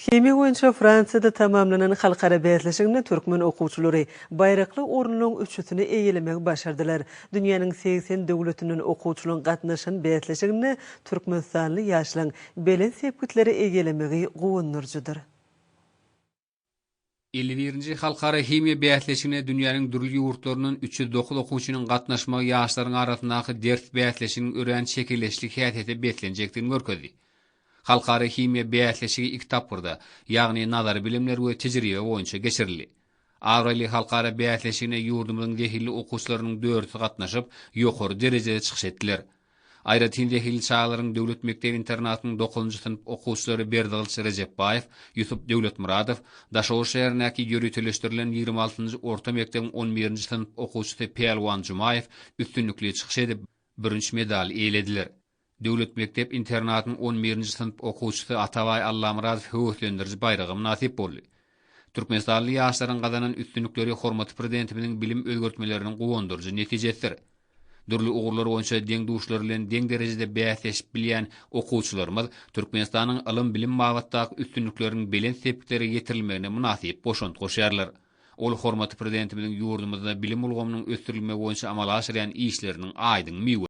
Himiýa boýunça Fransiýada tamamlanan halkara bäsleşiginde türkmen okuwçylary baýrakly orunlaryň üçüsini eýelemegi başardylar. Dünýäniň 80 döwletinden okuwçylaryň gatnaşan bäsleşiginde türkmenistanly ýaşlaryň belent sepgitleri eýelemegi guwandyryjydyr. 51-nji halkara himiýa bäsleşigine dünýäniň dürli ýurtlaryndan 309 okuwçynyň gatnaşmagy ýaşlaryň arasyndaky ders bäsleşiginiň örän çekeleşikli häsiýete beslenjekdigini görkezdi. Halkara himiýa bäsleşigi iki tapgyrda, ýagny nazary bilimler we tejribe boýunça geçirildi. Abraýly halkara bäsleşigine ýurdumyzyň zehinli okuwçylarynyň dördüsi gatnaşyp, ýokary derejede çykyş etdiler. Aýratyn zehinli çagalaryň döwlet mekdep-internatynyň dokuzynjy synp okuwçylary Berdigylyç Rejepbaýew, Ýusup Döwletmyradow, Daşoguz şäherindäki ýöriteleşdirilen 26-njy orta mekdebiň on birinji synp okuwçysy Pälwan Jumaýew üstünlikli çykyş edip, bürünç medaly eýelediler. Döwlet mekdep-internatynyň on birinji synp okuwçysy Atabaý Allamyradow höweslendiriji baýraga mynasyp boldy. Türkmenistanly ýaşlaryň gazanan üstünlikleri hormatly Prezidentimiziň bilim özgertmeleriniň guwandyryjy netijesidir. Dürli ugurlar boýunça deň-duşlary bilen deň derejede bäsleşip bilýän okuwçylarymyz Türkmenistanyň ylym-bilim babatdaky üstünlikleriniň belent sepgitlere ýetirilmegine mynasyp goşant goşýarlar. Ol hormatly Prezidentimiziň ýurdumyzda bilim ulgamynyň ösdürilmegi boýunça amala aşyrýan işleriniň aýdyň miwesidir.